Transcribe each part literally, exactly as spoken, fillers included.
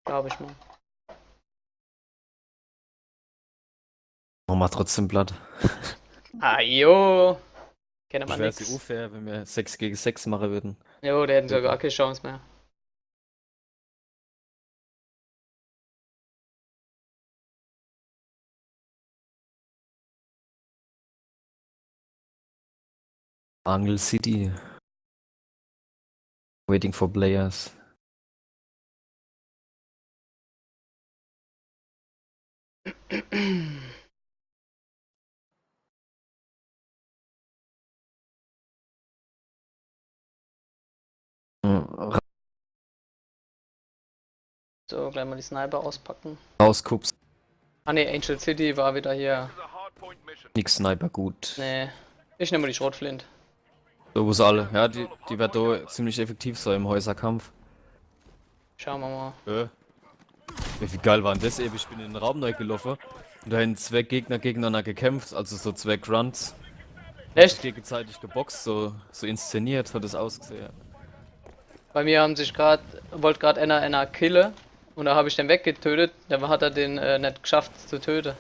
Glaub ich mal. Mache mer trotzdem platt. Ah, jo. Kenne mer nix. Wär so unfair, wenn mer sechs gege sechs mache würden. Jo, die hätten sogar gar kee Chance mehr. Angle City. Waiting for players. Hm, ra- So, gleich mal die Sniper auspacke. Raus, Kups. Ah ne, Angel City war wieder hier. Nix Sniper, gut. Nee. Ich nemm mal die Schrotflint. So, wo se alle? Ja, die, die werd do ziemlich effektiv sei im Häuserkampf. Schaue mer mal. Äh. Ja, wie geil war dann des ewe? Ich bin in de Raum nei geloffe un do hän zwee Gegner gegenanner gekämpft, also so zwee Grunts. Echt? Gegezeitig geboxt, so, so inszeniert hat es ausgesehe. Bei mir hän sich grad, wollt grad enner, enner kille un do hab ich den weggetötet, dann hat er den, äh, net geschafft zu töte.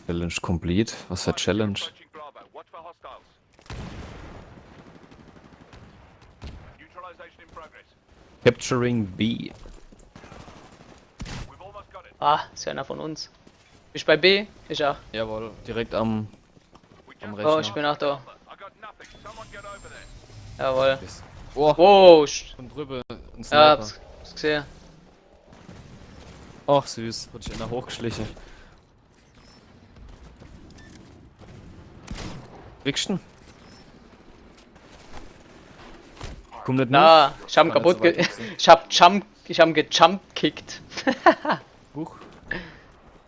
Challenge complete? Was für Challenge? Capturing B. Ah, is jo enner von uns. Bin ich bei B? Ich ach. Jawohl, direkt am, am Rechner. Oh, ich bin ach do. Jawohl. Yes. Oh, oh, sch- von drübe en Sniper. Ja, hab's, hab's gesehe. Ach süß, hat sich enner hochgeschliche. Kriegst du en? Komm net. Na, ich hab en kaputt ge-, ich hab jump, ich hab en gejumpkickt. Huch.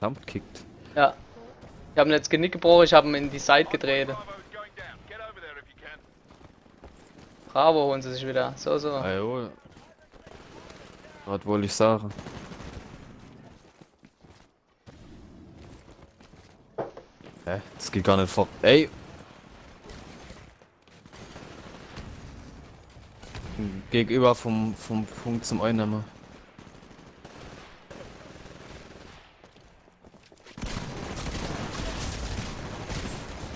Jumpkickt. Ja. Ich hab en jetzt Genick gebroche, ich hab en in die Seit gedreht. Bravo, holen se sich wieder. So, so. Ah, jo. Grad wollt ich sage. Hä? Des geht gar net vor. Ey! Gegenüber vom, vom Punkt zum Einnehme.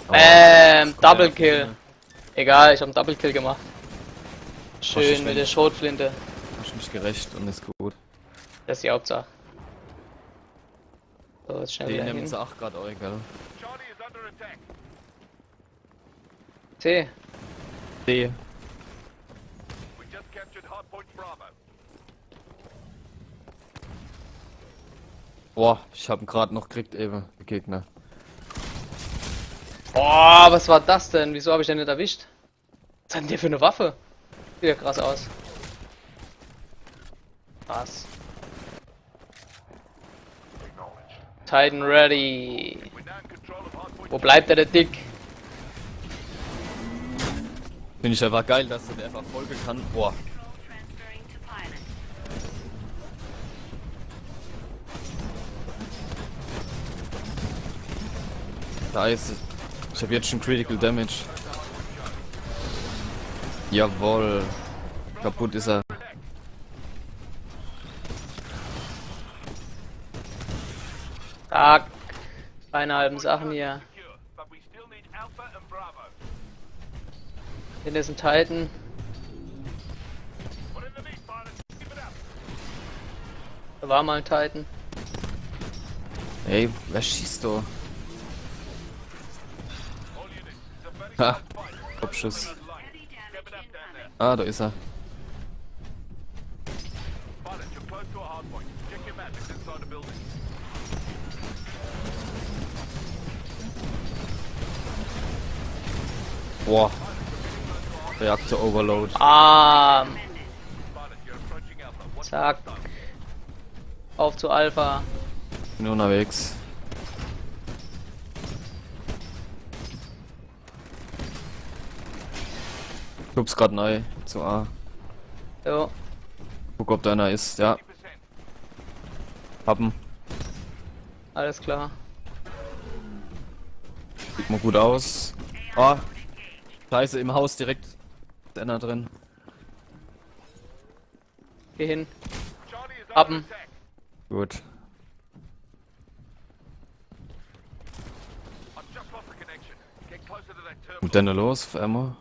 Oh, bam, Double Kill. Egal, ich hab en Double Kill gemacht. Schön mit der Schrotflinte. Hab ich mich gerächt un is gut. Des is die Hauptsach. So, jetzt schnell wieder hin. Die nemme se ach grad, oh, egal. C. C. Boah, ich hab en grad noch gekriegt, ewe, de Gegner. Boah, was war des dann? Wieso hab ich den net erwischt? Was hat dann der für e Waffe? Sieht jo krass aus. Krass. Titan ready. Wo bleibt er, der Dick? Find ich einfach geil, dass der einfach folge kann. Boah. Scheiße. Ich hab jetzt schon Critical Damage. Jawohl. Kaputt is er. Zack. Meine halben Sachen hier. Hier is en Titan. Da war mal en Titan. Ey, wer schießt do? Ha, Kopfschuss. Ah, do is er. Boah. Reaktor Overload. Ah. Zack. Auf zu Alpha. Bin unterwegs. Ich hup's grad nei zu A. Jo. Guck, ob do einer is, ja. Hab en. Alles klar. Mal gut aus. Ah, scheiße, im Haus direkt. Is einer drin. Geh hin. Haben. Gut. Und dann los, auf einmal.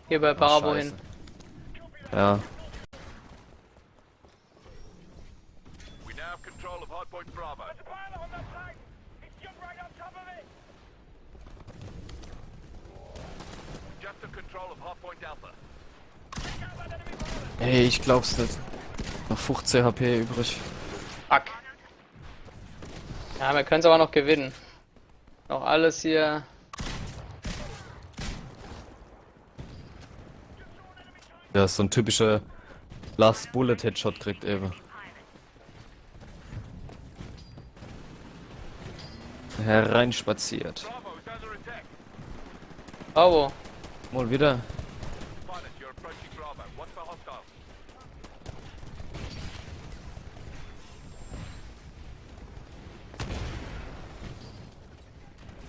Hier bei Bravo hin. Ja. We now have control of hardpoint Bravo. Just took control of hardpoint Alpha. Ey, ich glaub's net. Noch fünfzehn H P übrig. Fuck. Ja, wir können's aber noch gewinnen. Noch alles hier. Ja, is so en typischer Last Bullet Headshot kriegt ewe. Hereinspaziert. Bravo. Mal wieder.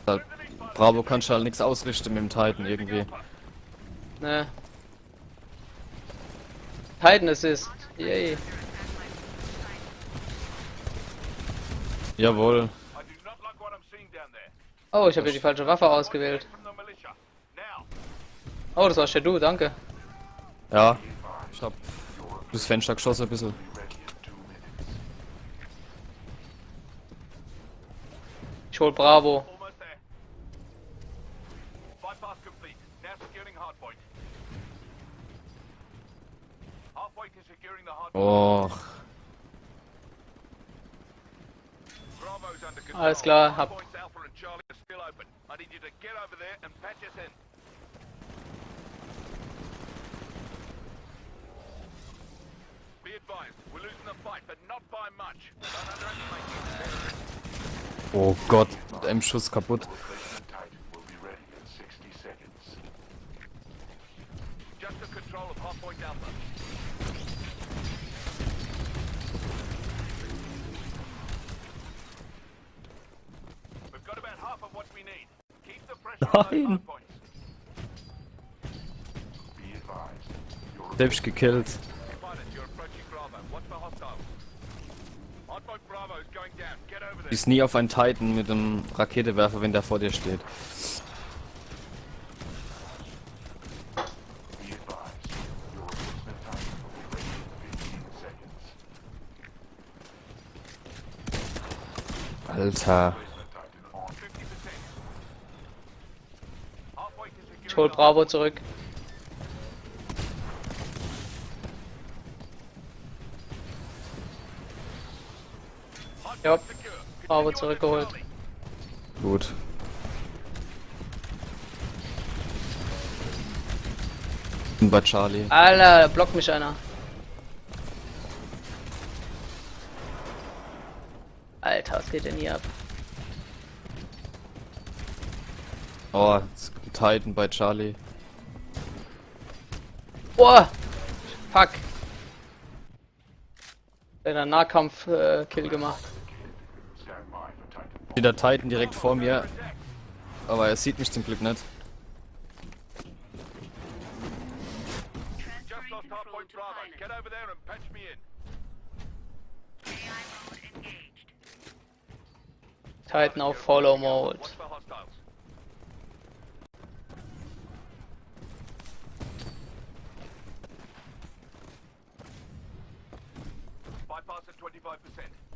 Da, Bravo kannst halt nix ausrichten mit dem Titan irgendwie. Ne. Titan Assist. Yay. Jawohl. Oh, ich habe hier die falsche Waffe ausgewählt. Oh, das warst ja du, danke. Ja, ich hab durchs Fenster geschossen ein bisschen. Ich hol Bravo. Och. Alles klar, hab. Oh Gott, mit einem Schuss kaputt. Nein! Selbst gekillt. Schieß nie auf einen Titan mit einem Raketewerfer, wenn der vor dir steht. Alter. Ich hol Bravo zurück. Ja, Bravo zurückgeholt. Gut. Bei Charlie. Alter, blockt mich einer. Alter, was geht denn hier ab? Oh, es gibt einen Titan bei Charlie. Boah! Fuck! Der Nahkampf, äh, Kill gemacht. Wieder Titan direkt vor mir. Aber er sieht mich zum Glück nicht. Titan auf Follow Mode.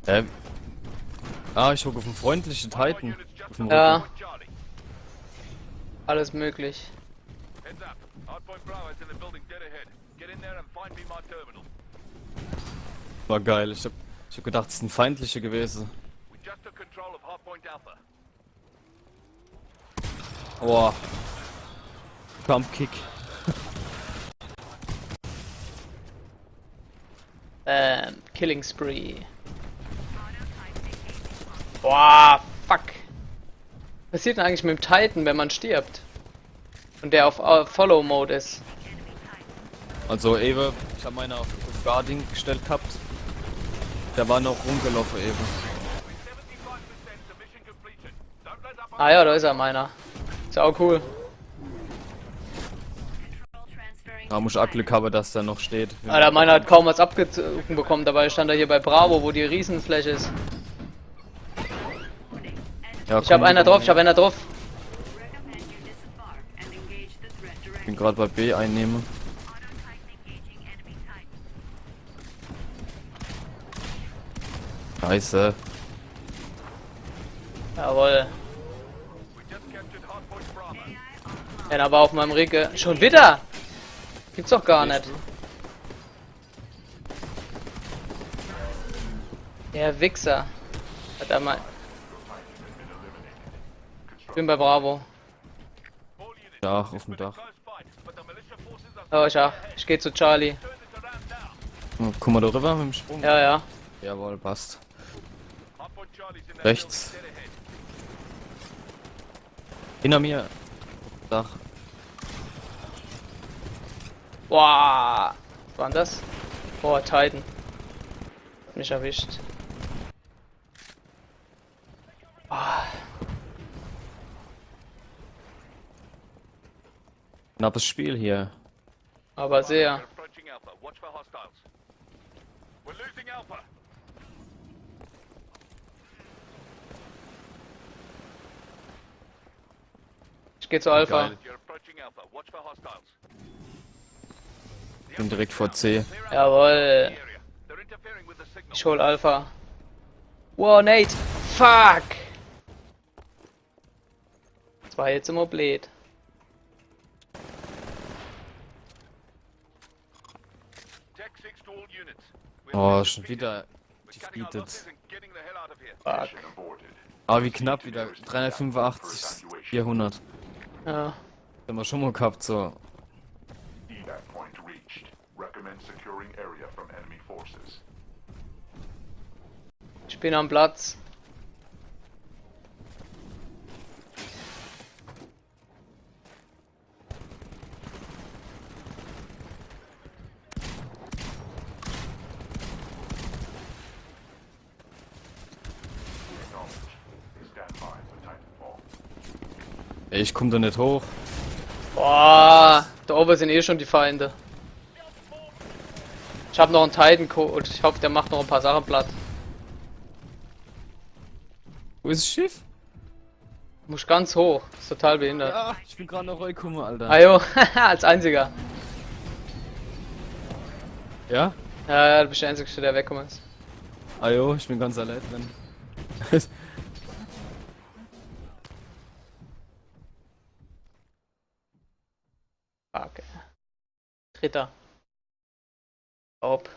Hä? Ah, ich guck auf den freundlichen Titan. Auf dem Rücken. Ja. Alles möglich. War geil, ich hab, ich hab gedacht, es sind feindliche gewesen. Boah. Jump Kick. Ähm, Killing Spree. Boah, fuck. Was passiert denn eigentlich mit dem Titan, wenn man stirbt? Und der auf, auf Follow Mode ist. Also, Ewe, ich hab meine auf, auf Guarding gestellt gehabt. Der war noch rumgelaufen eben. Ah ja, da is er, meiner. Is ja auch cool. Da muss ich auch Glück haben, dass der noch steht. Alter, meiner hat kaum was abgezogen bekommen. Dabei stand er hier bei Bravo, wo die Riesenfläche is. Ja, ich hab einer drauf, ich hab einer drauf. Bin grad bei B einnehme. Scheiße. Jawohl. Ja, aber auf meinem Ricke. Schon wieder? Gibt's doch gar net. Der Wichser. Hat er mal. Ich bin bei Bravo. Ja, auf dem Dach. Oh, ich auch. Ich geh zu Charlie. Oh, komm mal da rüber mit dem Sprung. Ja, ja. Jawohl, passt. Rechts. Hinter mir. Dach. Boah. Was war denn das? Boah, Titan. Hat mich erwischt. Ah. Knappes Spiel hier. Aber sehr. Ich geh zu Alpha. Geil. Bin direkt vor C. Jawohl. Ich hol Alpha. Wow, Nate. Fuck. Das war jetzt immer blöd. Oh, schon wieder defeated. Fuck. Aber wie knapp wieder. dreihundertfünfundachtzig, vierhundert. Ja. Hämmer schon mal gehabt, so. Recommend securing area from enemy forces. Ich bin am Platz. Ey, ich komm da net hoch. Boah, da oben sind eh schon die Feinde. Ich hab noch einen Titan Co-, und ich hoffe, der macht noch ein paar Sachen platt. Wo ist das Schiff? Muss ganz hoch, ist total behindert. Ja, ich bin gerade noch reingekommen, Alter. Ajo, als einziger. Ja? Ja, ja, du bist der Einzige, der weggekommen ist. Ajo, ich bin ganz allein drin. Fuck. Dritter. Hopp.